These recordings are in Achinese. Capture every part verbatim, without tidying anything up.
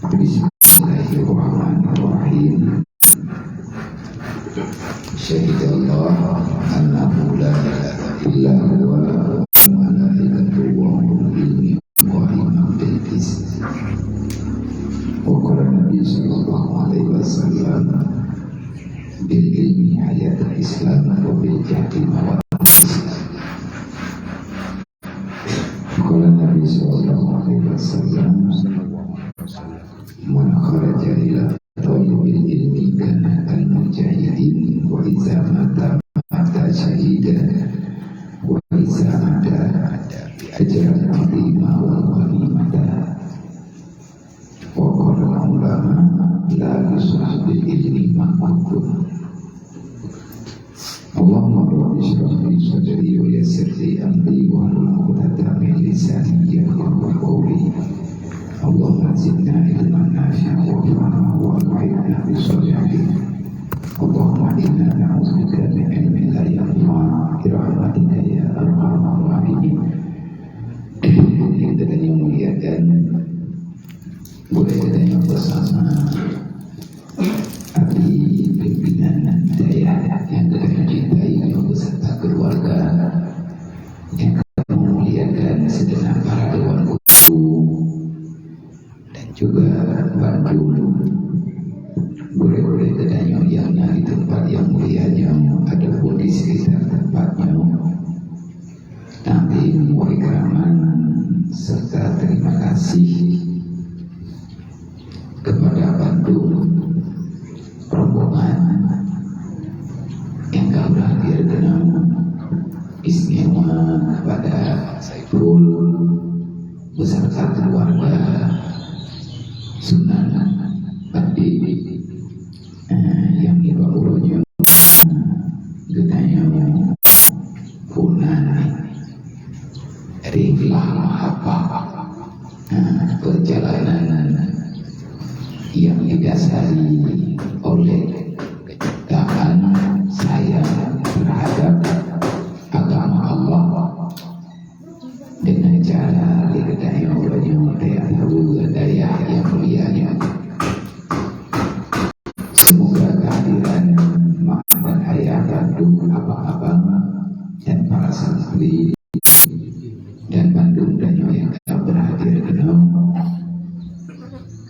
Bismillahirrahmanirrahim. Syahidallah annahu la ilaha illa huwa wal malaikatu wa ulul ilmi qaiman bil qist. Wa qala Nabi sallallahu alaihi wasallam, "Bil ilmi hayatul Islam wa bil jahli mawatul Islam." Qala Nabi sallallahu alaihi wasallam, "Man kharaja ila thalabil ilmi kana kal mujahidin, wa iza mata mata syahida, wa iza ada ada bi ajrin azima wal ghanimata." Wa qala ulama, "La yusrah bil ilmi ma'kufun." Allahumma rabbi shrah li sadri wa yassir li amri wahlul 'uqdatam min lisani yafqahu qawli. Allahumma zidna ilman nafi'an warfa'na wa alhiqna bis salihin. Allahumma inna na'udzubika min ilmin la yanfa' bi rahmatika ya arhamar rahimin. Yang kita muliakan, boleh kita yang bersama. Abdi pimpinan dayah nyang geutanyoe cintai nyoe beserta keluarga, nyang kamoe muliakan, segenap para dewan guru dan juga bandum gurée-gurée geutanyoe nyang na di tempat nyang mulia nyoe ataupun di sekitar tempat nyoe. Takzim wa ikraman serta terima kasih kepada bandum rombongan nyang ka hadir keunoe, istimewa kepada Saiful beserta keluarga Sunan Bandit, eh, nyang nibak uroe nyoe geutanyoe punan rihlah mahabbah, eh, perjalanan yang didasari oleh kecintaan sayang terhadap agama Allah dengan cara lé geutanyoe uroe nyoe dayah dayah nyang mulia nyoe. Semoga kehadiran mak dan ayah, bandum abang-abang dan para santri dan bandum tanyoe nyang ka berhadir keunoe,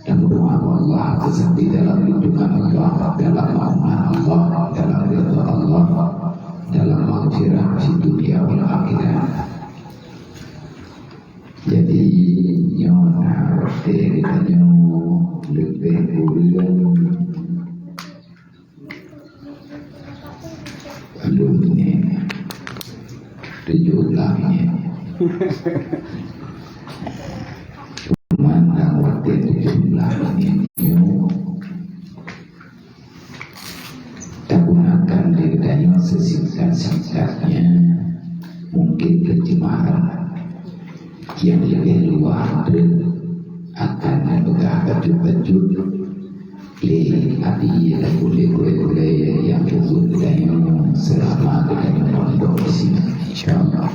dan berdoa bak Allah, beusabé dalam lindungan Allah, dalam naungan Allah, dalam ridha Allah, dalam maghfirah di dunia wal akhirat. Jadi, nyoe na watée geutanyoe leubeh kureueng lom nyoe, tujoh blah nyoe. Cuman lam watée tujoh blah nyoe, tagunakan lé geutanyoe sesingkat-singkatnya mungkin terjemahan yang lebih luas akan peugah bacut-bacut lé Abi ataupun lé gurée-gurée nyang peubuet geutanyoe selama geutanyoe mondok di sinoe, insya Allah.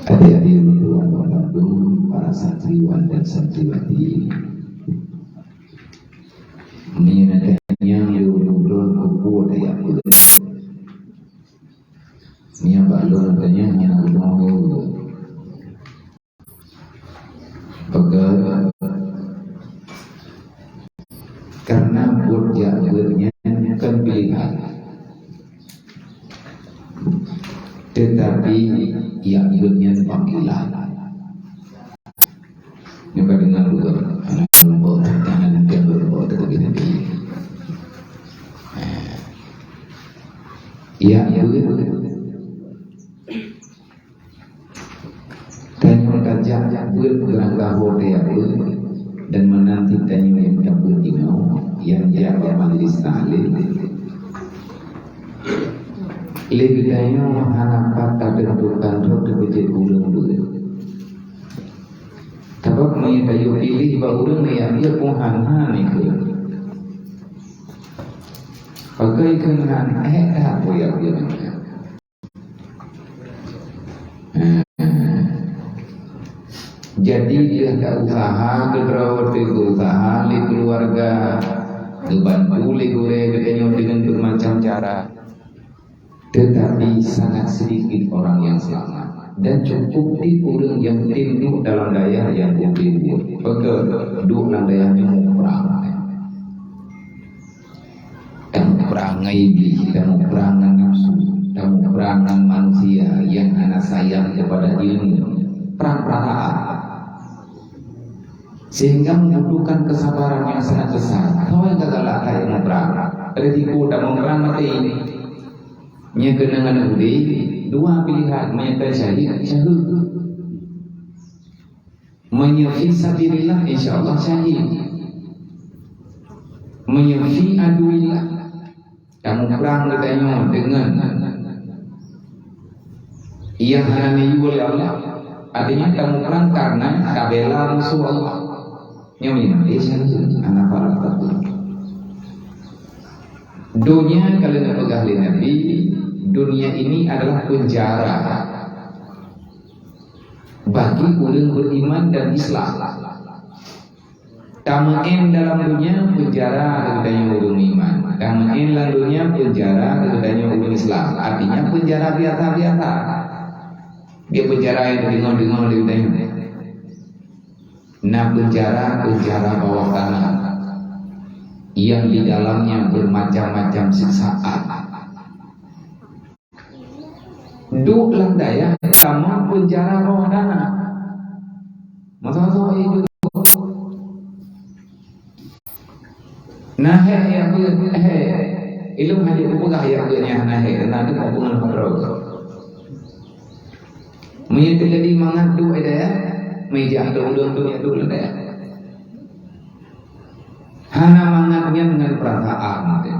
Adik-adik ulôn tuan bandum, para santriwan dan santriwati, nyoe na tanyong lé ulôn peue tajak beuet. Nyoe bak lôn tanyong nyan ulôn peue. Peugah, karena buet jak beuet nyan kan pilihan, tetapi jak beuet nyan panggilan. Nyoe ka deungoe buet, aneuk muda tangan mungkin buet-buet teuka binatang. Jak beuet. Tanyoe tajak beuet beurangkaho tajak beuet dan meunanti tanyoe nyang tabeuet inoe nyang jak bak majelis taklim. Lé geutanyoe hana pat tateuntukan droe teupeujeuet ureuëng beuet. Sabab meunyoe tayue piléh bak ureuëng nyang jak beuet pun hana ikheun. Pakon kheun hana, ék that beuet nyang beuet. Jadi, lheueh ka usaha keudroe, teuka usaha lé keuluwarga, geubantu lé gurée geutanyoe deungon beumacam cara. Tetapi sangat sedikit orang yang selamat. Dan cukup di ureuëng nyang tem duek dalam dayah nyang ubé buet. Peugah duek lam dayah nyoe muprang. Tamuprang ngon iblih, tamuprang ngon nafsu, tamuprang ngon manusia nyang hana sayang kepada ilmu. Prang-prang taát. Sehingga membutuhkan kesabaran yang sangat besar. Soe nyang galak kayée muprang? Risiko tamuprang maté. Nyang keunong udeb, dua pilihan, meunyoe syahid, syahid. Meunyoe fi sabilillah, insya Allah syahid. Meunyoe fi aduillah, tamuprang geutanyoe deungon nyang hana neuyue lé Allah. Artinya tamuprang karena tabela musoh Allah. Nyoe memang syahid, hana pahala. Dunia, kalau nak peugah lé Nabi, dunia ini adalah penjara bagi ureuëng beriman dan Islam. Tameu'en dalam dunia penjara geutanyoe ureuëng iman. Tameu'en lam dunia penjara geutanyoe ureuëng Islam. Artinya penjara biasa-biasa. Dia penjara nyang deungoe-deungoe lé geutanyoe. Na penjara-penjara bawah tanah yang di dalamnya bermacam-macam siksaan. Duek lam dayah sama penjara bawah tanah. Masa-masa itu. Nah, hek ya, hek. Ilung hanya peugah ya, hek nya, nah, hek. Nah, tu mau pengen kontrol. Meunyoe teujadi mangat duek dayah, meujak lé ulôn tu nyang duek dayah. Hana mangat nyan ngon peurasaan teuh.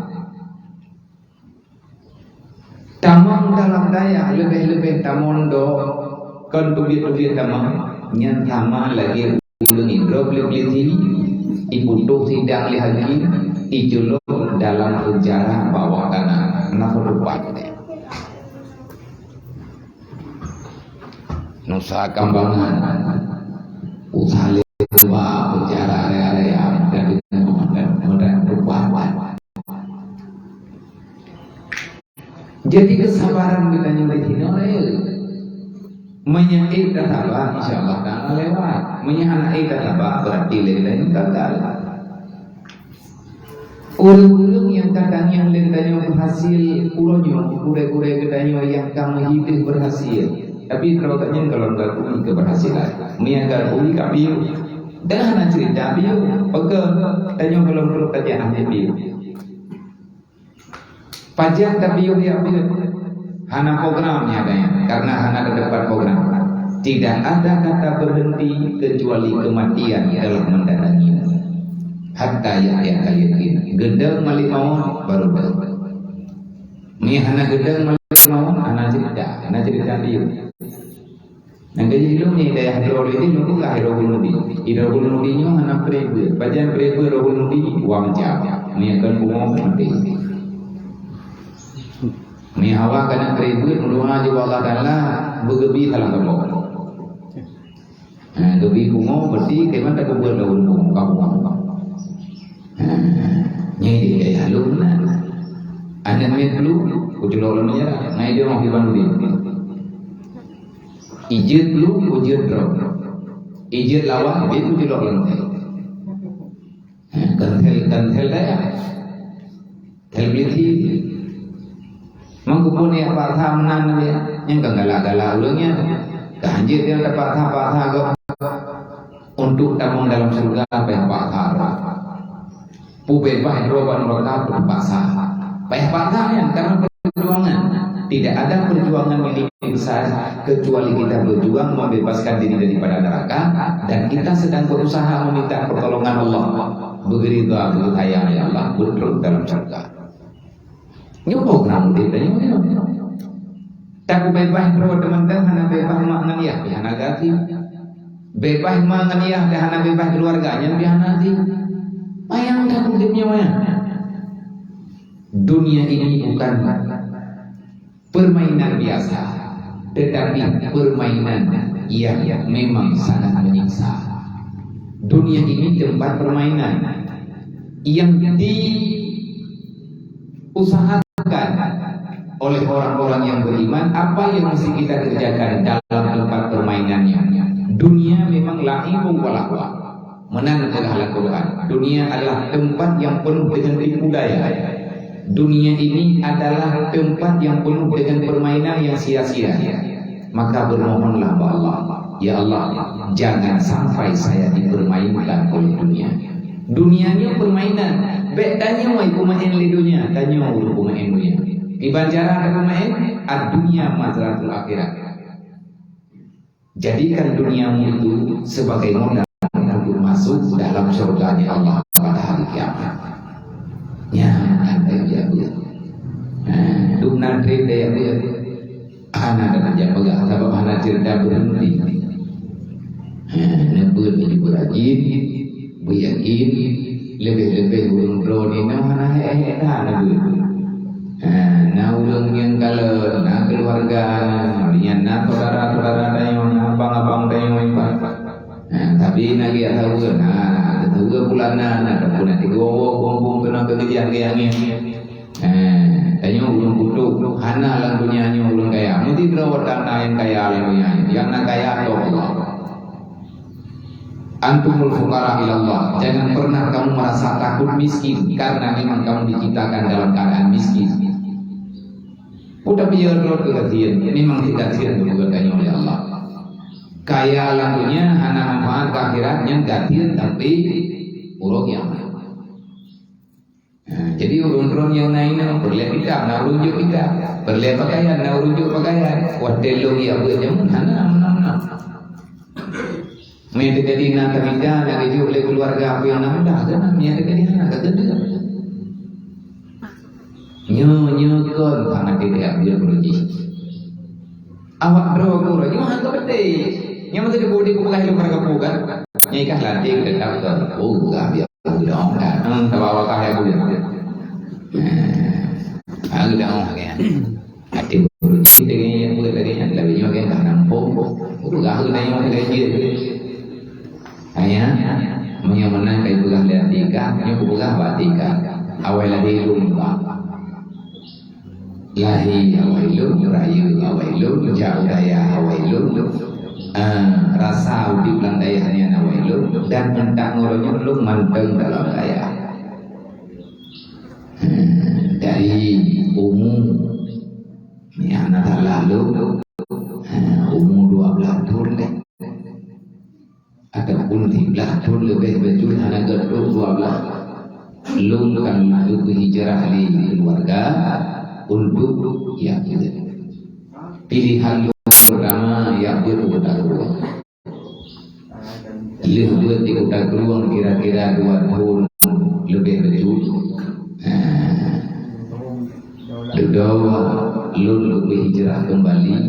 Tamong dalam dayah leubeh-leubeh tamong do kon teubiet-teubiet tamong, nyan sama lagée ureuëng idrob lé polisi, iputôh sidang lé hakim, iculok dalam penjara bawah tanah. Na peurubah. Nusa Kambangan, usaha lé ba penjara raya-raya dan dan dan berubah. Jadi kesabaran geutanyoe di sinoe raya. Meunyoe ék tasaba, insya Allah taala lewat. Meunyoe hana ék tasaba, berarti lé geutanyoe gagal. Ureuëng-ureuëng nyang ka tangieng lé geutanyoe berhasil, uroe nyoe gurée-gurée geutanyoe nyang ka meuhideh berhasil. Tapi droe geutanyoe golom garbui keberhasilan. Meunyoe garbui ka piôh. Dah na cerita piôh. Peugah tanyoe golom trok tajak ahli piôh. Pajan tapi yôh ya beuet. Hana program ya, karena hana ada tempat program. Tidak ada kata berhenti kecuali kematian telah mendatangimu. Hatta ya'tiyakal yaqin. Geudong malik maut baru dah. Ni hana geudong malik maut, hana cerita, hana cerita dia. Nyang ka jih lôn nyoe dayah droe lé jih lôn peugah Rohul Mubi. Di Rohul Mubi nyoe hana preh beuet. Pajan preh beuet Rohul Mubi, wang jam. Ni akan pungo maté. Ni awak kana preh beuet, meudoa jih bak Allah Taala, beugeubi salah saboh. Ha, geubi pungo, berarti teuma takubur daun pungo, ka pungo. Ha, nyoe di dayah lôn na. Aneuk miet lu, kuculok lom ya, ngai dia mau hiban ubi. Ijeuet lu, ijeuet droe. Ijeuet lawan, bit kuculok lom. Heh, kentel, kentel dayah. Tel Bliti. Mengkupun ya paksa meunan dia. Nyang kan galak-galak ulun nya. Dah hanjeuet dia dapat paksa-paksa gop. Untuk tamong dalam surga, payah paksa. Pubebas droe bak neraka, payah paksa. Payah paksa nyan karena perjuangan. Tidak ada perjuangan yang lebih besar kecuali kita berjuang membebaskan diri daripada neraka dan kita sedang berusaha meminta pertolongan Allah. Beugeurida, beugeuhayang lé Allah, beutrok dalam syurga. Nyoe boh na udeb tanyoe nyoe. Takubebas droe teumantong hana bebas mak ngon yah, hana gaki. Bebas ma ngon yah dah hana bebas keuluwarga, nyan pih hana até. Payah that udeb nyoe payah. Dunia ini bukan permainan biasa, tetapi permainan yang memang sangat menyenangkan. Isa. Dunia ini tempat permainan yang diusahakan oleh orang-orang yang beriman. Apa yang mesti kita kerjakan dalam tempat permainannya? Dunia memang la'ibun wa lahwa. Meunan peugah lam Quran, dunia adalah tempat yang penuh dengan tipu daya. Dunia ini adalah tempat yang penuh dengan permainan yang sia-sia. Maka bermohonlah bak Allah, "Ya Allah, jangan sampai saya dipermainkan oleh dunia." Dunia nyoe permainan. Bèk tanyoe peumaén lé dunia, tanyoe ureueng peumaén dunia. Kiban cara tapeumaén, "Ad-dunya mazra'atul akhirah." Jadikan duniamu itu sebagai modal untuk masuk dalam surganya Allah pada hari kiamat. Nyan, andai ya, Bu. Nah, dum nan treb deh, ya, Bu. Hana ada kerja peugah, sabab hana cerita berhenti. Ha, neubeuet laju beurajin, beuyakin, leubeh-leubeh ureueng droeneuh hana hék-hék that neubeuet. Ha, na ureueng nyang kalon, na keuluwarga, nyan na syedara-syedara tanyoe, na abang-abang tanyoe, Pak. Ha, tapi na geuyak saweue, na saweue bulan na, na pun na tiga boh bumbong keunoe keu geujak geuyak ngieng. Eh, tanyoe ureueng butôh, hana lam dunia nyoe ureueng kaya. Meusidroe tan na nyang kaya lam dunia nyoe. Nyang na kaya toh Allah. Antumul fuqara ilallah. Jangan pernah kamu merasa takut miskin karena memang kamu diciptakan dalam keadaan miskin. Udah piye droe keu gasien, memang si gasien bukan tanyoe oleh Allah. Kaya lam dunia hana manfaat ke akhirat, nyang gasien tapi uroe kiamat. Ha, jadi ureueng droeneuh nyang na inong, peureulèe kitab, na ureueng jok kitab. Peureulèe pakaian, na ureueng jok pakaian. Watèe lôn jak beuet jameun, hana, hana, hana. Meunyo teujadi na tamita, na geujok lé keuluwarga, peue nyang na mudah, keunan meunyo teujadi hana, ka keudeuh. Nyoe, nyoe kon ka maté jak beuet ureueng jih. Awak droe gurèe, nyoe hana beutôi. Nyoe meusti dipeugah lé para kampung kan. Nyoe ikah latih tetap kon. Oh, gah biar. Geudaong that. Hmm, saban awak kah ya, Bu, ya? Nah, geudaong lagèe nyan. Até ureueng jih lagèe nyan, buet lagèe nyan, lagèe nyoe kan ka nampung. Ureueng gah geudaong lagèe jih. Hanya, meunyoe meunan ka ipeugah lé até kah, nyoe kupeugah bak até kah. Awai lahé lôn, Pak. Lahé awai lôn, rayeuk awai lôn, jak u dayah awai lôn, eh, rasa udép lam dayah nyan awai lôn, dan mantong uroe nyoe lôn mantong dalam dayah. Eh, dari umu, nyan adalah lôn, eh, umu dua belas thôn lé. Ataupun siblaih thôn leubeh beutôi hana geutrok dua blaih. Lôn ka lheueh hijrah lé keuluwarga untuk jak beuet. Pilihan lôn peurtama jak beuet u Kota Krueng. Lheueh beuet di Kota Krueng kira-kira dua thôn leubeh beutôi. Nah, dudoe lôn lheueh hijrah keumbali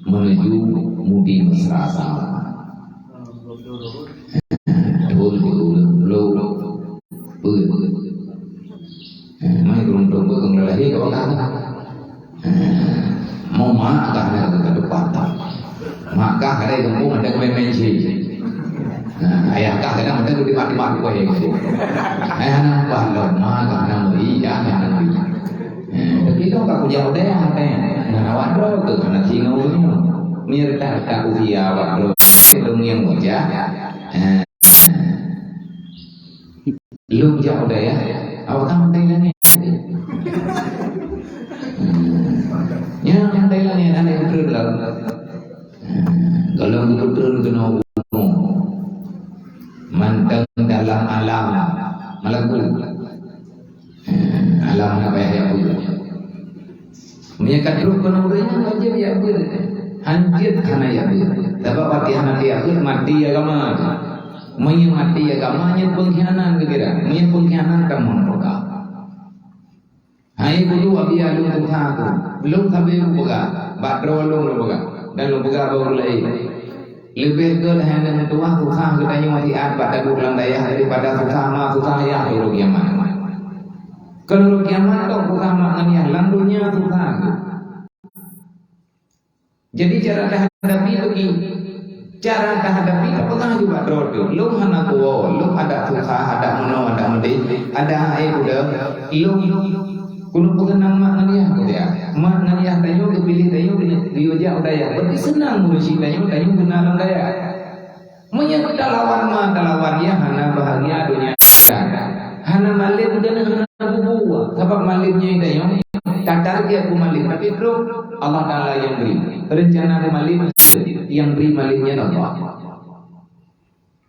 meuneuju Mudi Mesra Salam. Thôn sikureueng ploh peuet. Eh, mai kureueng ploh peuet kong lelaki kau kata. Eh, mau mak kah nak kata depan tak. Mak kah ada yang kampung ada kau main-main cik. Nah, ayah kah kadang ada di mati-mati kau yang itu. Ayah nak apa lo, mak kah nak beri, ya, nak beri. Eh, tapi kau kau jauh deh, apa ya? Nah, awak tu tu nak singgah ni. Mir tak tak usia awak tu. Dong yang wajah. Eh. Lôn jak u dayah, awak kan mantong langèt. Hmm. Nyan mantong langèt, aneuk putreun lom. Hmm. Gohlom putreun keunoe bumoe. Mantong dalam alam malakut. Hmm. Alam apa yang aku Meunyo ka trok keunoe ureueng nyan, wajéb jak beuet. Hanjeuet hana jak beuet. Sabab watèe hana jak beuet, maté agama. Meunyo maté agama, nyan peungkhianat geukira. Meunyo peungkhianat, tamong neuraka. Hai guru, abi lôn tuha ku. Lôn sabe kupeugah. Bak droe lôn lôn peugah. Dan lôn peugah bak ureueng laén. Leubeh gèt hai neutuha susah geutanyoe siat bak taduek lam dayah daripada susah ma susah yah di uroe kiamat. Kon uroe kiamat tok susah ma ngon yah, lam donya susah geuh. Jadi cara tahadapi bagi Cara tahadapi tapeugah juga droe teuh. Lôn hana kuwoe, lôn adak susah, adak meunoe, adak meudeh, adak hai kuda. Lôn keuneuk peukeunang mak ngon yah kuda. Mak ngon yah tanyoe geupiléh tanyoe keuneuk geuyue jak u dayah. Berarti seunang meureusi tanyoe, tanyoe beuna lam dayah. Meunyoe talawan ma talawan yah hana bahagia donya akhirat. Hana malem dan hana bubuwa. Sabab malem nyoe tanyoe tatarget keu malem, tapi trok Allah Taala nyang bri. Rencana keu malem nyang bri malem nyan Allah.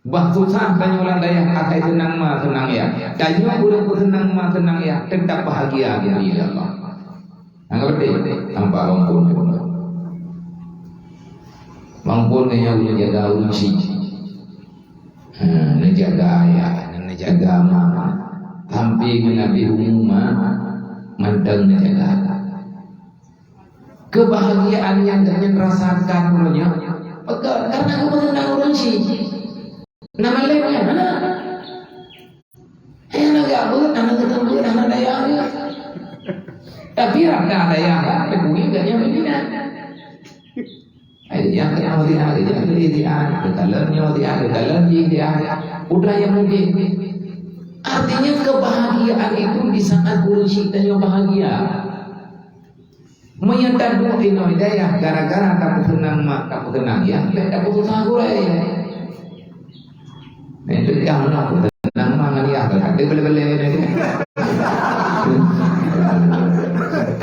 Bah susah tanyoe lam dayah, akai seunang ma seunang yah. Tanyoe ureueng peuseunang ma seunang yah, teutap bahagia geubri lé Allah. Nyang ka beutôi, tampak Bang Pon. Bang Pon nyan nyang jaga ureueng syiek. Ha, neujaga ayah, neujaga mama. Sampai ngon abéh umu ma, mantong neujaga. Kebahagiaan nyang gobnyan rasakan uroe nyoe, pakon? Karena geupeuseunan ureueng syiek. Na malem nyan, hana. Eh, hana gabeuet, hana geuteubiet, hana dayah geuh. Tapi rata dayah lah, tapi bui gobnyan meunan. Ai, nyang keunoe siat, nyang keunoe siat, geukalon nyoe siat, geukalon jih siat. Putra nyang mungkin. Artinya kebahagiaan itu di saat ureueng syiek tanyoe bahagia. Meunyoe taduek inoe dayah gara-gara tapeuseunang mak, tapeuseunang yah, bèk tapeususah gurèe. Nah, itu nyang meunan peuseunang mak ngon yah, bèk tabelé-belé.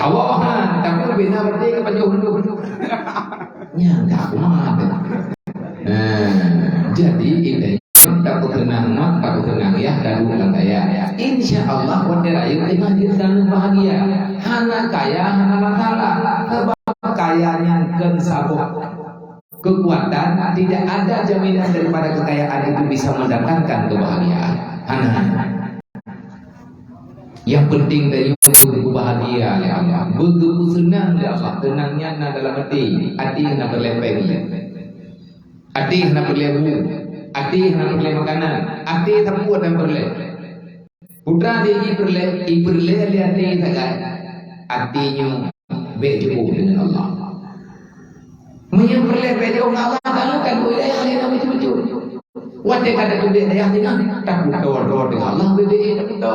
Awak, tapi bina berarti ke pajoh dulu. Nyang dak kuat. Nah, jadi intinya tapeuseunang mak, tapeuseunang yah, taduek lam dayah. Insya Allah, watèe rayeuk teuma jeuet dan bahagia. Hana kaya, hana masalah. Sebab kaya nyan kon saboh kekuatan, tidak ada jaminan daripada kekayaan itu bisa mendatangkan kebahagiaan. Hana. Nyang penting tanyoe beubahgia lé Allah, beugeupeuseunan lé Allah. Seunang nyan na dalam até, até hana peureulèe péng, até hana peureulèe bu, até hana peureulèe makanan, até sapeue hana peureulèe. Putra di ji peureulèe, i peureulèe lé até sagai. Até nyoe bèk jiôh deungon Allah. Meunyoe peureulèe bèk jiôh ngon Allah, kalau kan boleh ahli Nabi tu betul. Watèe ka teubiet dayah singoh, tapeutô droe deungon Allah, bèk tapeutô.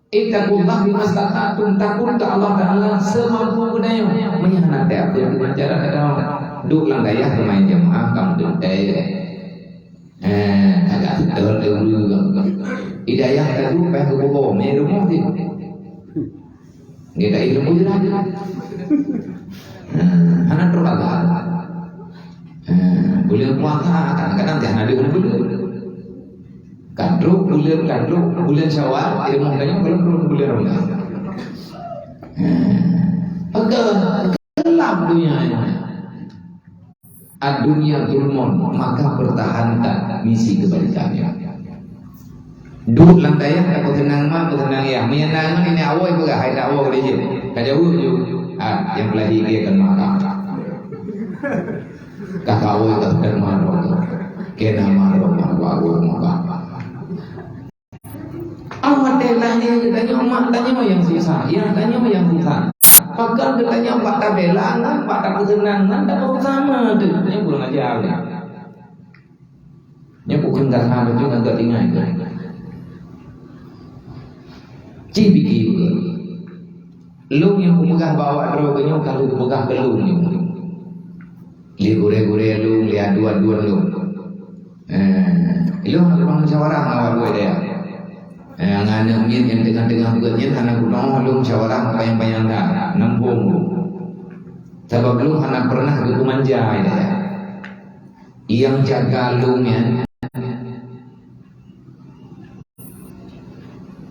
Ittaqullah bimastata'tum, takut keu Allah Taala seumampu geutanyoe. Meunyoe hana teuatur, gimana cara geutanyoe? Duek lam dayah teuma jamaah, kamoe teuntèe. Eh, agak seutôt dulu. Di dayah ka duek, payah geuboh, mé rumoh jih. Dia tak ilmu je lah. Eh, hana trok agak. Eh, buleuen puasa, kadang-kadang dia hana duek buleuen. Ka trok buleuen, ka trok buleuen Syawal, ilmu tanya belum trok buleuen Ramadan. Eh, agak gelap dunia ini. Ad-dunya zulmun, maka pertahankan misi kebaikannya. Duek lam dayah, tapeuseunang ma, peuseunang yah. Meunyo na ngon ini awai peugah, hai na awai boleh je. Ka jaweueb ju. Ah, nyang peulahé dia kan marah. Ka kawai ka marah. Kena marah, marah, marah, marah. Awai deh lahé geutanyoe, mak tanyoe nyang susah, yah tanyoe nyang susah. Pakon geutanyoe bak tabela ngon bak tapeuseunang ngon tapeusama teuh. Nyoe kurang ajar nyoe. Nyoe bukan kata beutôi ngon geutinggai. Ci pike beutôi. Lôn nyang kupeugah bak awak droe keuh nyoe ka lôn peugah keu lôn nyoe. Lé gurèe-gurèe lôn, lé aduen-aduen lôn. Eh, lôn hana keudroe musyawarah ngon awak buet dayah. Eh, ngon aneuk miet nyang teungoh-teungoh beuet nyan hana keudroe lôn musyawarah panyang-panyang that, nam phôn lôn. Sabab lôn hana pernah geupeumanja dayah. Nyang jaga lôn nyan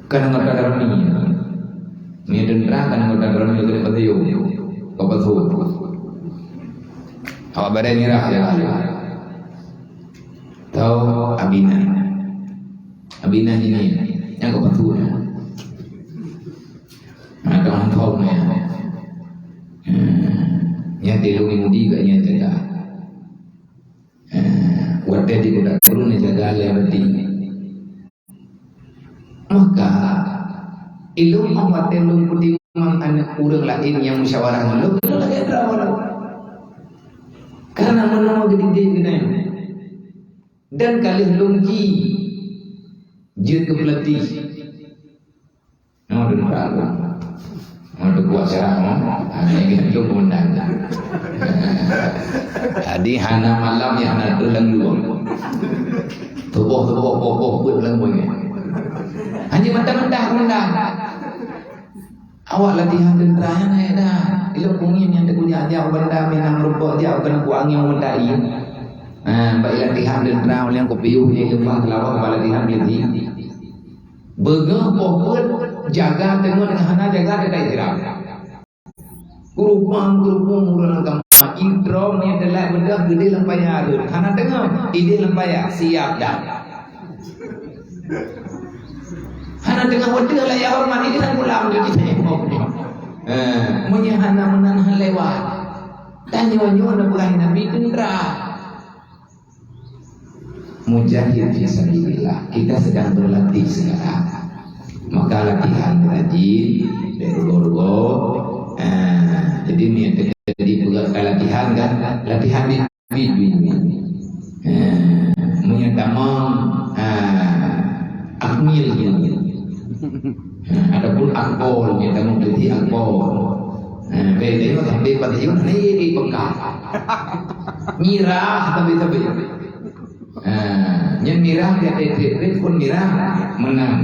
kan anggota Darmi. Ni tentara kan anggota Darmi keuneuk paseue. Ka paseue. Awak badan nyerah ya. Tau Abina. Abina ini yang ka paseue. Ada orang kau ni. Hmm. Yang dia lebih mudi kat yang jaga. Eh, watèe di kota Krueng jaga lé berarti. Maka, ilôn watèe lôn peutimang aneuk ureueng laén nyang musyawarah ngon lôn, lôn lagèe droe lôn. Karena meunyoe geudidik keunan dan ka lheueh lôn ji jeuet keu pelatih. Nyoe deungon, nyoe teukuat syarat nyoe. Hana ingat lôn peumandang. Jadi hana malam nyang hana teulang luwang. Tuboh-tuboh poh-poh peuet lam bunoe. Hanya mentah-mentah peumandang. Awak latihan teuntara nyan naik dah. Ilok bungin nyang teukuliah jak u banda minang meureumpok jak u keuneuk angin u mentari. Ha, bak latihan teuntara uleng kupiôh di leumah teulawah bak latihan militeri. Beungoh poh peuet jaga teungeut hana jaga teuka istirahat. Kurupang-kurupung ureueng agama idrom nyang teulak beudôh geudeh lam paya rhot. Hana teungoh ideh lam paya siap dah. Hana teungoh watèe laya horeumat, ini kan pulang jadi saya. Eh, meunyoe hana meunan han lewat. Dan nyoe-nyoe na peugah Nabi teuntara. Mujahid fi sabilillah. Kita sedang berlatih sekarang. Maka latihan rajin, bèk rugoe-rugoe. Eh, jadi ni jadi peugah latihan kan, latihan di Bit-bit. Eh, meunyoe tamong, ah, akmil gitu. Eh, ataupun akpol, meunyoe tamong putih akpol. Eh, beda juga sampai pada yun ni di Mekah. Mirah tapi-tapi. Eh, nyan mirah dia trik-trik pun mirah menang.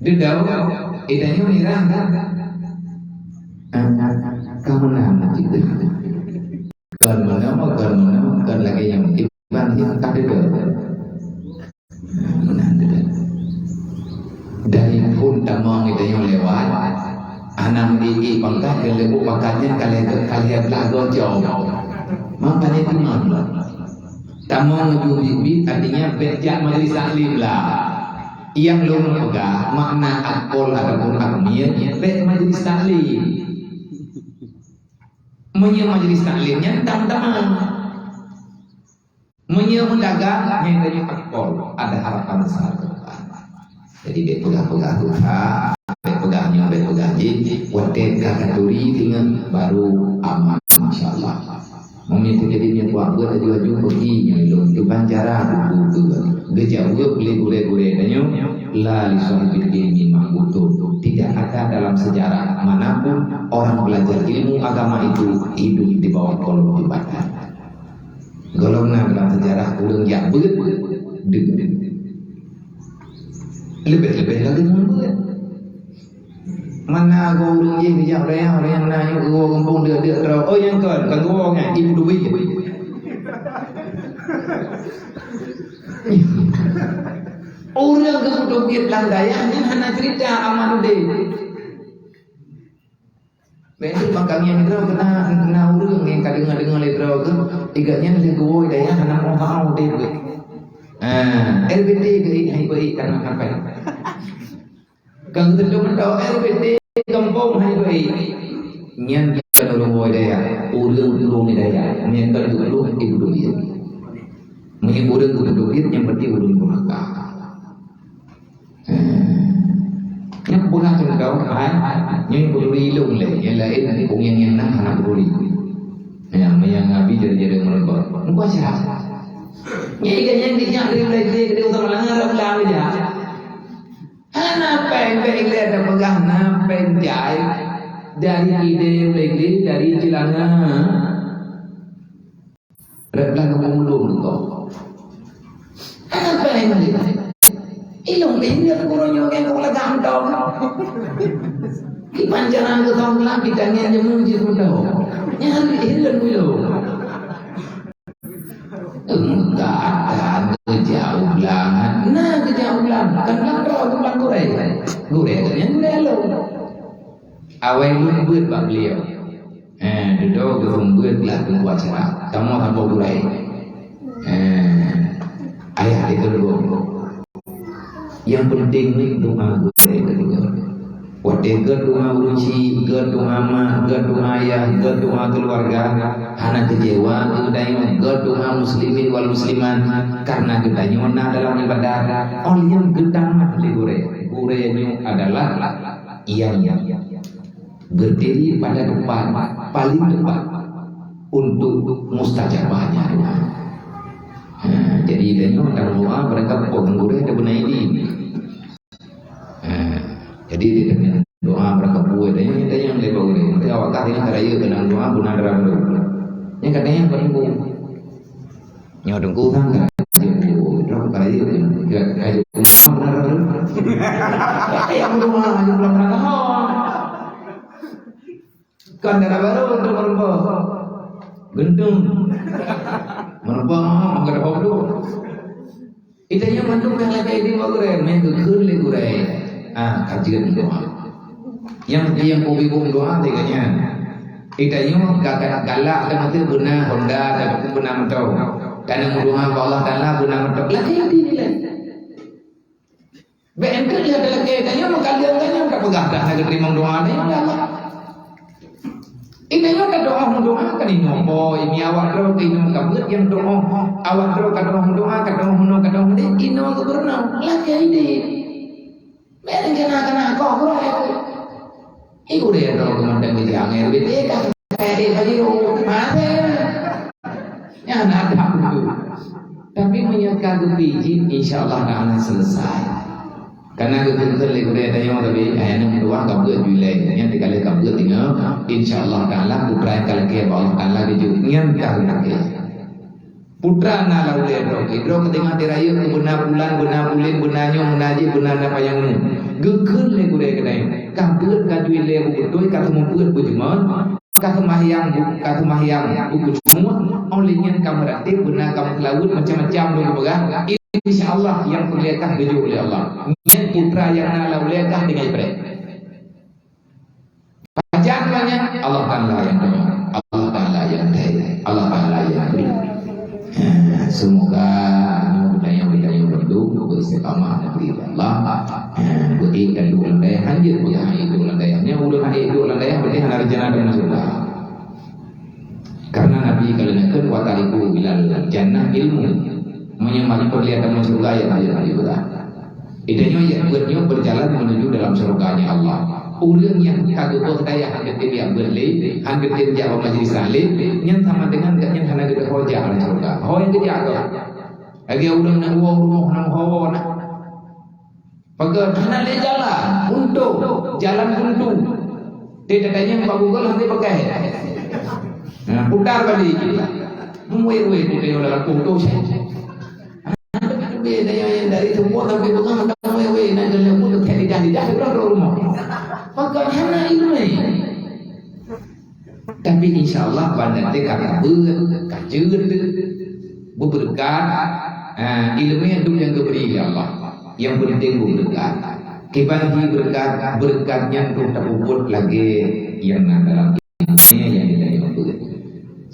Dia tahu, eh, dia mirah kan? Eh, kamu menang gitu. Kon meunoe, kon meunoe, kon lagèe nyan. Iban nyan ka teuka. Meunan teuka. Dari phon tamong geutanyoe lewat, hana meuié pangkat, geuleubu pangkat nyan ka lhèe, ka lhèe blah goncong. Makanya teuma tamong laju biet-biet, artinya bèk jak majlis taklim lah. Nyang lôn peugah, makna akpol ataupun akmil, bèk majlis taklim. Meunyoe majlis taklim nyan tam-taman. Meunyoe meudagang, nyan tanyoe akpol, ada harapan besar ke depan. Jadi, bèk peugah-peugah tuha, bèk peugah nyoe, bèk peugah jih, watèe ka taturi teungoh baru aman, insya Allah. Meunyoe teujadi nyoe kuat beuet, aju-aju peugi nyoe lôn, kiban cara buku tu. Geujaweueb lé gurèe-gurèe tanyoe, la li sahibid dini mahbutun. Tidak ada dalam sejarah manapun orang belajar ilmu agama itu hidup di bawah kolong jembatan. Golom na dalam sejarah ureueng jak beuet deungon. Leubeh-leubeh lagèe ngon beuet. Mana go ureueng jih geujak raya, raya na nyang geuwoe gampông deuk-deuk keudroe. Oh, nyang kon, kon geuwoe nyan, ibu duit. Ureueng geupeuduek lam dayah nyan hana cerita aman udép. Bèk makam nyang droe keunan, keunan ureueng nyang ka deungoe-deungoe lé droe geuh, iga nyan lé geuwoe dayah hana meu'oh-meu'oh udép geuh. Ah, R B T geuh hai beuh kana sampai. Ka geuteuntèe mantong R B T gampông hai beuh. Nyan kan ureueng woe dayah, ureueng tulông di dayah. Nyan kan ureueng ibu duit. Meunyoe ureueng ibu duit, nyan berarti ureueng durhaka. Nyang peugah cuntoh, hai, nyoe peuduri ilông lé, nyang laén ureueng nyang na hana peuduri. Ya, meunyoe Nabi jadi-jadi meureumpok. Muka sihat. Nyang ikan nyang dijak dari Malaysia ke Utara Langa, Arab Langa dia. Hana péng, péng lé ada peugah na péng jai dari ide Malaysia, dari Cilanga. Rot blang kamoe mulung tu. Apa yang ni? Ilông ingat guru nyoe kan kau lagak mantong. Di pancaran ke kau lagi tangan je mun je mantong. Yang hari ilông ilông. Enggak ada kerja ulang. Nah kerja ulang. Kan blang kau tu blang gurèe. Gurèe tu yang gurèe lo. Awai lôn beuet bak beliau. Eh, dudoe geuseumeubeuet lah teungku acara. Kamoe hana gurèe. Eh, ayah itu dulu. Yang penting ni doa gurèe keudua. Watèe geudoa ureueng chik, geudoa mak, geudoa ayah, geudoa keluarga, hana keucewa geutanyoe, geudoa muslimin wal muslimat, karena geutanyoe na dalam ibadah. Óh lheueh nyan geutamah lé gurèe. Gurèe nyoe adalah yang berdiri pada tempat paling tepat. untuk mustajabahnya doa. Ha, jadi, tanyoe tameudoa beurangkat po ngon gurée tabeuna idin. Ha, jadi, di dalam doa beurangkat po, tanyoe, tanyoe lé bak gurée. Maka awak kah tanyoe ka rayeuk keunan doa guna dara baru. Nyang ka tanyoe ka teungku. Nyoe teungku kan ka rayeuk, droe ka rayeuk, ka rayeuk guna dara baru. Nyang doa, nyang doa. Kon dara baru untuk meureumpok. Geuntung. Meureumpok, meugadôh hom tu. Geutanyoe mandum nyang lakée idin bak gurée, meugeukheun lé gurée. Ah, ka jeuet doa. Nyang, nyang peubingung doa lagée nyan. Geutanyoe ka, ka galak, ka meuteue beuna Honda, ataupun beuna moto. Ka na meudoa bak Allah Taala beuna moto. Lakée idin ilée. Bèk enteuk lé talakée, tanyoe meukaleueng, tanyoe tapeugah dah na geuteurimong doa, tanyoe ya Allah. Inong nyoe tadoa meudoa kan inong po, ini awak droe keu inong ka beuet nyang doa. Awak droe ka doa meudoa, ka doa meunoe, ka doa meunoe, inong gubernur, lakée idin. Bèk rencana-rencana koh gurée. Ibu dia droe keu mantong geujak angén, bèk ka Kayak di Pajero, mate. Nyan na that beutôi. Tapi meunyoe ka geupijit, insya Allah Taala selesai. Karena geukheun lé gurée tanyoe tadi, eh, nyang meutuah ka beuet ju ilée. Nyan tinggai ka beuet tinggai, insya Allah Taala putra nyang ka lakée bak Allah Taala geujok. Nyan ka lakée. Putra na lam ulée droe, droe ka teungoh dirayeuk keu beuna bulan, beuna buleuen, beuna nyoe, beuna jih, beuna na panyang umu. Geukheun lé gurée keu tanyoe, ka beuet ka ju ilée beubeutôi, ka seumeubeuet beujeumeun. Ka seumahyang bu-, ka seumahyang buku cumuek, óh lheueh nyan ka meuratéb, beuna ka meuseulaweuet, macam-macam lôn peugah. Insya Allah, nyang peureulée kah geujok lé Allah. Nyan putra nyang na lam ulée kah tinggai preh. Pajan banyak, Allah Taala nyang teurimong. Allah Taala nyang teurimong. Allah Taala nyang bri. Eh, semoga nyoe geutanyoe, geutanyoe bandum beristiqamah dan beri Allah. Eh, beuék dan duek lam dayah, hanjeuet peugah ék duek lam dayah. Nyoe ulôn ék duek lam dayah, berarti hana rencana deungon syeuruga. Karena Nabi ka leuneukheun, "Wa tariqu ilal jannah ilmu." Meunyoe mari peureulée deungon syeuruga, ya, ya, ya, ya. Geutanyoe jak beuet nyoe berjalan menuju dalam syurganya Allah. Ureuëng nyang ka geuboh dayah hana geutem jak beuet lé, hana geutem jak bak majlis taklim, nyan sama dengan gobnyan hana geutem jak lam syurga. Ho nyang geujak gob. Lagée ureuëng nyang woe rumoh nyang hawa na. Pakat hana lé jalan, buntu, jalan buntu. Teutatanyong bak Google hana pakai. Nah, putar balik. Muwé-wé teutatanyong dalam foto saya. Tapi dari semua sampai pegang macam wewe nak kena pun tak lidah-lidah, dia orang rumah. Maka hana ilmu. Tapi insya Allah banda teh ka beuet, ka jeuet, beubeureukat. Ha, ilmu yang tu yang diberi oleh Allah. Yang penting beubeureukat. Kiban hi beureukat, beureukat nyan tu tapubuet lagée yang na dalam Ini yang kita jemput.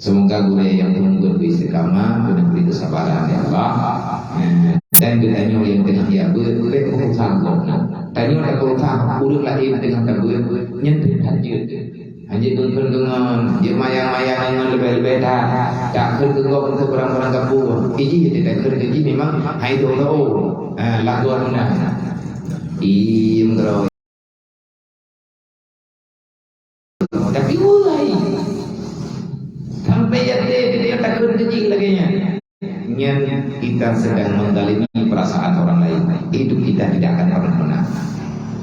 Semoga gurée nyang teungoh beristiqamah, diberi kesabaran, ya Allah. Eh, dan geutanyoe nyang teungoh ya beuet, beuet berusaha gob. Tanyoe tak berusaha, ureuëng laén teungoh tabeuet, nyan teuh hanjeuet. Hanjeuet deungon-deungon, jeuet mayang-mayang ngon leubeh-leubeh that. Tak kheun keu gob untuk barang-barang gampông. Iji jadi tak kheun keu jih memang hai dong tahu. Ah, lagu mana? Iem keroe. Tapi wahai, sampai ya dia, dia takut kejing lagi nya. Nyan kita sedang mendalimi perasaan orang lain. Hidup kita tidak akan pernah menang.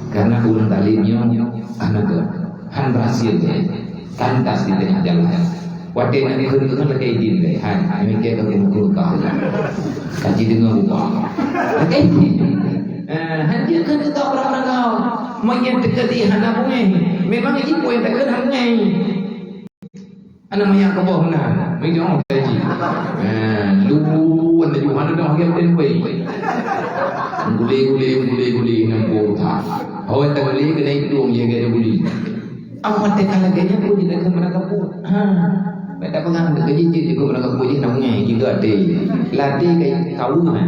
Karena ureuëng dalim nyoe aneuk han berhasil dia. Kantas di tengah jalan. Watée nyan kheun-kheun lakée idin lé, hai, hai mikée ka keuneuk ka. Ka jideungoe ubak. Lakée idin. Eh, han jeuet kheun keu ureuëng nanggroe. Meunyoe teuka di hana beungéh. Memang jih peue nyang takheun hana beungéh. Aneuk manyak keuboh meunan. Meunyoe teuka jih. Eh, lu wan laju hana dong lagée tem kueh. Guli-guli, guli-guli, nang buta. Awai taguli keuneuk idong, ya, gaya guli. Awak teuka lagée nyan pun jeuet keu meunan kampung. Ha. Beda pegang keu jih, jih keu meunan kampung jih namanya gitu ate. Latih kai kau ha.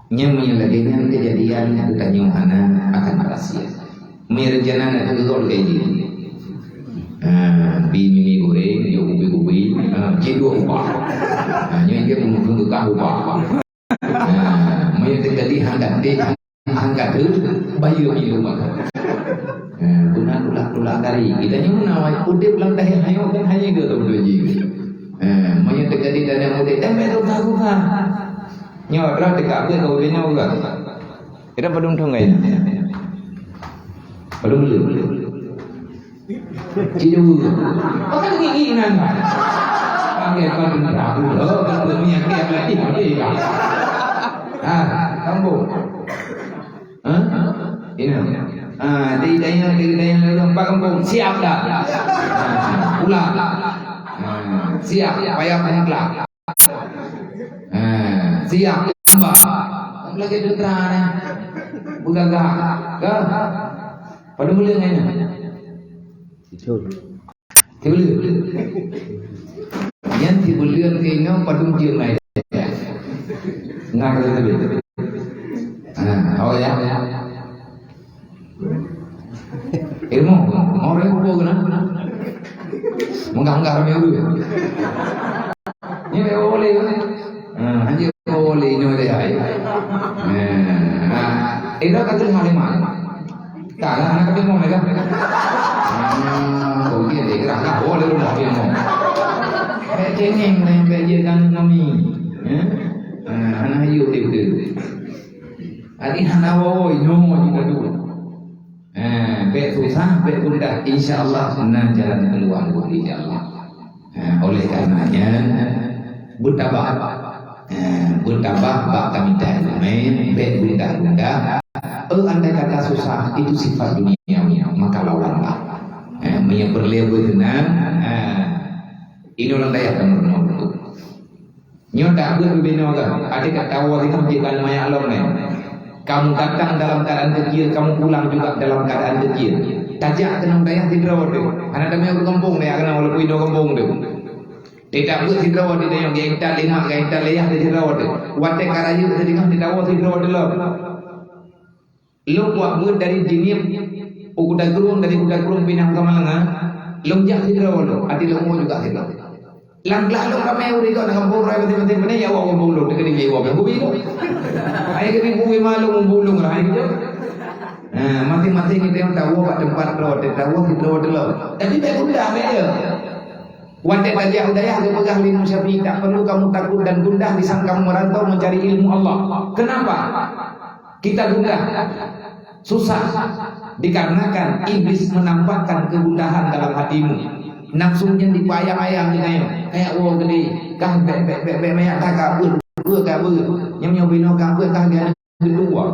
Nyan meunyoe lagée nyan kejadian geutanyoe hana akan berhasil. Meunyoe rencana nak keu gol kai jih. Ha, bi mie goreng, yo ubi-ubi, ha, jih dua ubah. Ha, nyoe dia pun pun ubah. Ha, meunyoe teuka di hangkat deh, Angkat tu, bayeue minum mata. Eh, beuna tulak-tulak tari. Kita nyoe na wai udeb lam dayah nyoe kan hanya dua tahun dua jih. Eh, meunyoe teujadi tanah udeb, dan baik susah-susah. Nyoe droe teuka beuet kau bina urang. Kita padum thon gai. Padum le. Ciduk. Pakai gigi nan. Pakai padum tahu. Oh, kalau punya dia berarti boleh lah. Ah, sambung. Hah? Ini. Ah, di daya, di daya, di empat kampung. Siap dah. Ah, pula. Ah, siap. Payah mutlak. Ah, siap. Tambah. Lagi tentara ni. Begagah. Ke? Pada mula ni. Tiga bulan. Nyan tiga bulan ke inoe padum jeuem ai. Ngar tiga bulan. Ha, awak ya. Ilmu, mau orang kumpul kena. Munggah-munggah ramai urang. Ni boleh kan? Ha, hanya boleh ni boleh ai. Ha. Eh, dah kata halimat. Kalah anak kami mau mereka. Ah, oh, dia dia gerah lah. Oh, dia rumah dia mau. Bek cengeng ni, bek dia kan kami. Ya? Ah, anak ayu dia betul. Tadi hana wawo, inoe maju dulu. Eh, bek susah, bek mudah. Insya Allah, na jalan keluar, insya Allah. Ha, oleh karenanya, beutabah. Ha, beutabah bak tamita ileumèe, bèk gundah-gundah. Eh, andai kata susah, itu sifat duniawi, maka lawanlah. Ha, meunyoe peureulèe beuteunang, ha, inoe lam dayah kamoe meunoe tu. Nyoe dak beuet bubena kan, até ka tawoe sigoe jeuet ban manyak lom nyan. Kamu datang dalam keadaan kecil, kamu pulang juga dalam keadaan kecil. Tajak keunoe dayah sidroe teuh. Hana tamé ureueng gampông dayah keunoe walaupun inong gampông teuh. Teutab beuet sidroe teuh tanyoe, geuintat lé mak, geuintat lé yah teuh sidroe teuh. Watèe ka rayeuk teuh teungoh teutab sidroe teuh lom. Lôn buet beuet dari Jeunieb u Kuta Krueng, dari Kuta Krueng pinah u Samalanga, lôn jak sidroe lôn, até lôn woe juga sidroe. Lam glah lôn ramè ureueng geuh, na gampông raya maséng-maséng, pane ya Allah gampông lôn, teukeudi ya Allah gampông lôn. Hai keuneuk bui malu gampông lôn, hai keuneuk. Nah, maséng-maséng kita yang tahu bak tempat droe, tahu sidroe teuh lom. Tapi bèk gundah, bèk ya. Watèe tajak u dayah geupeugah lé Imam Syafi'i, "Tak perlu kamu takut dan gundah di saat kamu merantau mencari ilmu Allah." Kenapa kita gundah? Susah. Dikarenakan iblis menampakkan kegundahan dalam hatimu. Nafsu nyan dipayang-ayang di kayèe. Kayak woe geude. Kah bèk, bèk, bèk, bèk, meuyak kah ka beuet, beuet ka beuet. Nyang nyoe binoe ka beuet kah geuh. Keudua.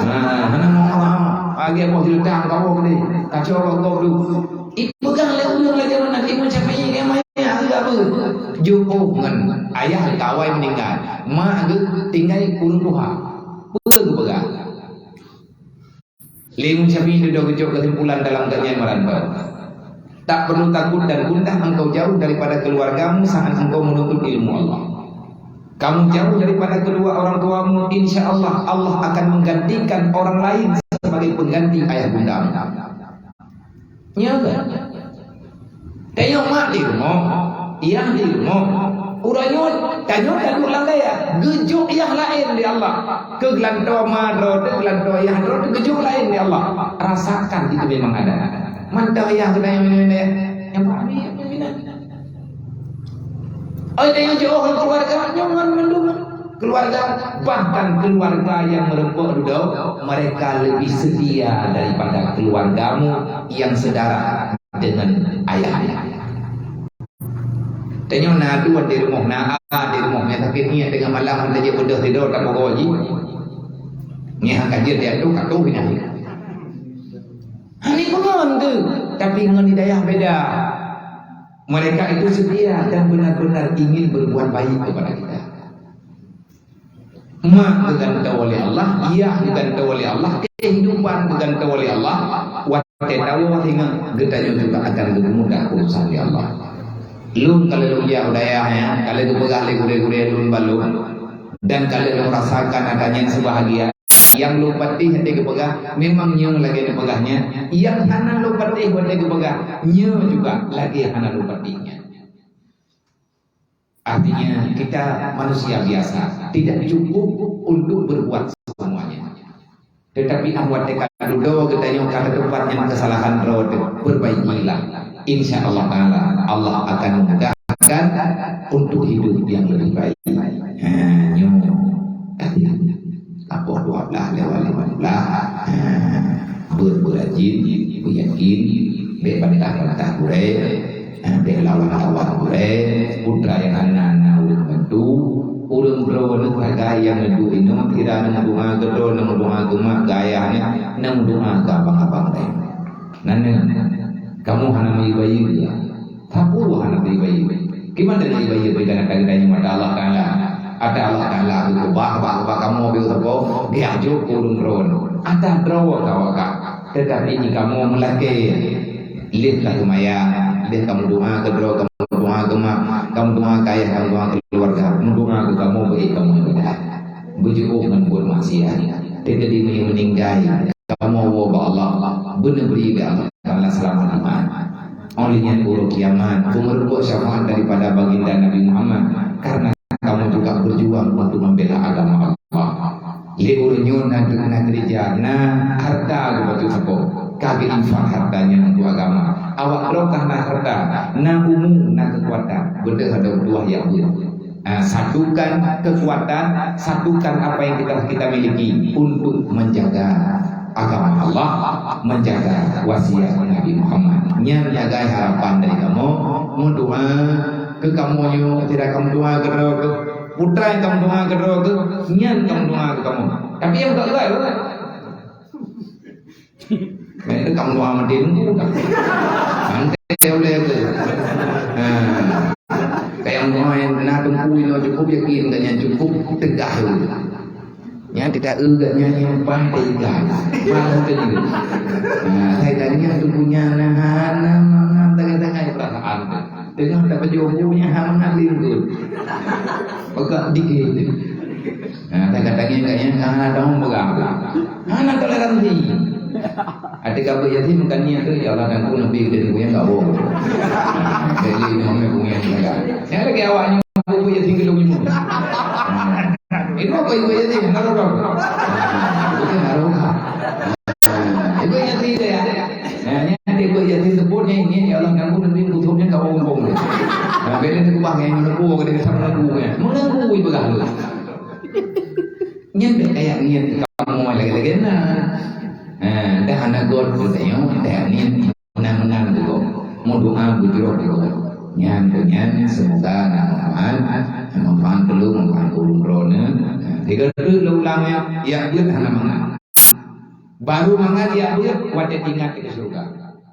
Nah, hana mau apa. Bagi apa cerita kau ni? Kacau kau tu. Ipeugah lé ureueng lagèe mana timun capi ni, maya enggak apa. Jok ngon ayah kawai meninggal. Mak geuh tinggai ureueng tuha. Peue geupeugah? Lé Imam Syafi'i dudoe geujok keusimpulan dalam gobnyan meurantau. Tak perlu takut dan gundah engkau jauh daripada keluargamu saat engkau menuntut ilmu Allah. Kamu jauh daripada kedua orang tuamu, insya Allah, Allah akan menggantikan orang lain sebagai pengganti ayah bundamu. Nyo kan? Tanyoe mak di rumoh, yah di rumoh. Uroe nyoe tanyoe taduek lam dayah, geujok yah laén lé Allah. Keu geulantoe ma droe teuh, geulantoe yah droe teuh geujok laén lé Allah. Rasakan itu memang ada. Mantong yah keunan nyang meunan, nyang pahami nyang meunan. Oi, tanyoe jiôh keuluwarga nyoe ngon mandum keuluwarga, bahkan keuluwarga nyang meureumpok dudoe, mereka lebih setia daripada keuluwargamu nyang seudarah dengan ayah. Tanyoe na dua di rumoh, na a di rumoh, nyang sakét niet teungoh malam, hana jeuet beudôh sidroe, tapeugoe jih. Nyan ka jeuet di ateueh, ka tuh nyan. Hana peungon tu, tapi ngon hidayah beda. Mereka itu setia dan benar-benar ingin berbuat baik kepada kita. Mak geugantoe lé Allah, yah geugantoe lé Allah, kehidupan geugantoe lé Allah, watèe tawoe singoh geutanyoe juga akan geumudah urusan lé Allah. Lôn ka lheueh lôn jak u dayah nyan, ka lheueh geupeugah lé gurèe-gurèe lôn bak lôn, dan ka lheueh lôn rasakan ata nyan seubahagian. Nyang lôn patéh watèe geupeugah, memang nyoe lagèe neupeugah nyan. Nyang hana lôn patéh watèe geupeugah, nyoe juga lagèe hana lôn patéh nyan. Artinya, kita manusia biasa, tidak cukup untuk berbuat semuanya. Tetapi ah watée ka dudoe geutanyoe ka teupat nyang keusalahan droe teuh, perbaikilah. Insya Allah Taala, Allah akan memudahkan untuk hidup yang lebih baik. Ha, nyoe. Tapi, apoh dua belas lewat lima belas. Ha, ber-, beurajin, beuyakin, bék bantah-bantah gurée. Bék lawan-lawan gurée, putra nyang hana na ureuëng bantu, ureuëng droeneuh sagai nyang neuduek inong, sira nyang meudoá keu droe, nyang meudoá keu mak, gaya nyan, nyang meudoá keu abang-abang laén. Nyan, kamoe hana meubayeue, sapeue hana meubayeue. Kiban meubayeue beugadang-gadang mata Allah Taala. Ata Allah Taala geukeubah bak, bak kamoe beusaboh, geujok keu ureuëng droeneuh. Ata droe ka wakak, teutapi jih kamoe meulakée. Lheueh ka seumayang, lheueh ka meudoá keu droe, ka meudoá keu mak, ka meudoá keu ayah, ka meudoá keu keuluwarga, meudoá keu kamoe beu-ék kamoe ibadat. Beujeuôh ngon buet maksiat. Teuka di meuninggai, kamoe woe bak Allah, beuneubri lé Allah Taala seulamat iman. Óh lheueh nyan uroe kiamat, beumeurumpok syafaat daripada baginda Nabi Muhammad, karena kamoe juga berjuang untuk membela agama Allah. Lé ureuëng nyoe na, na keureuja, na hareuta geubacut sapoh, ka geuinfak hareuta nyan untuk agama. Awak droe ka na hareuta, na umu, na keukuatan, beudôh adoe tuah jak beuet. Ah, satukan kekuatan, satukan apa yang kita, kita miliki untuk menjaga agama Allah, menjaga wasiat Nabi Muhammad. Nyan sagai harapan dari kamoe, meudoá keu kamoe nyoe, sira kamoe doá keu droe keuh. Putra nyang kamoe doá keu droe keuh, nyan kamoe doá keu kamoe. Tapi nyang ka geuai, Meunan kamoe doá maté teungku. Mantap ulée tu. Ha. Kayak doá nyang na teungku inoe cukup yakin, gobnyan cukup teugah tu. Nyang tidak eu gobnyan nyang paih teuikhlas. Malah teuliru. Ha, saya tanya teungku nyan na hana mangat, tangai-tangai perasaan tu. Teungoh tapajoh bu nyan hana mangat lingkot. Peugah dikit. Nah, kadang-kadang nyan, nyan, ah, dong peugah. Hana toleransi. Ada kabar yatim bukan niat tu, ya Allah, dan pun lebih dari yang enggak bohong. Jadi, ini hanya bunyi yang enggak. Yang lagi awaknya, bu yatim gelung ni. Itu apa ibu yatim? Naruh dong. Itu naruh. Ibu yatim dia. Nah, ini ibu yatim sebutnya ini, ya Allah, dan pun lebih kutubnya enggak bohong. Nah, beda ni kubah yang menunggu, kata dia sama menunggu, ya. Menunggu ibu dah. Nyan bèk kaya ngieng kamoe lagèe-lagèe na. Ha, dah hana göt geutanyoe, dah ngieng meunan-meunan geugob. Meudoa beujroh geugob. Nyan keu nyan, seumoga na manfaat, manfaat keu lôn, manfaat keu ureueng droeneuh. Ha, tiga teuk lôn ulang nyan, jak beuet hana mangat. Baru mangat jak beuet watèe teuingat keu syeuruga.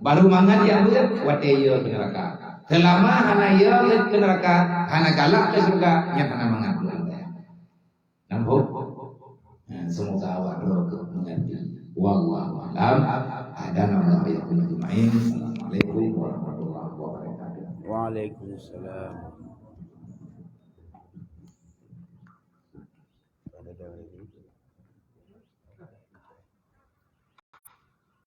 Baru mangat jak beuet watèe yö keu neuraka. Seulama hana yö keu neuraka, hana galak keu syeuruga, nyan hana mangat beuet. Nampak? Nah, semoga awak droe keuh mengerti. Wallahu a'lam. Hadanallahu wa iyyakum ajma'in. Assalamualaikum warahmatullahi wabarakatuh. Waalaikumsalam.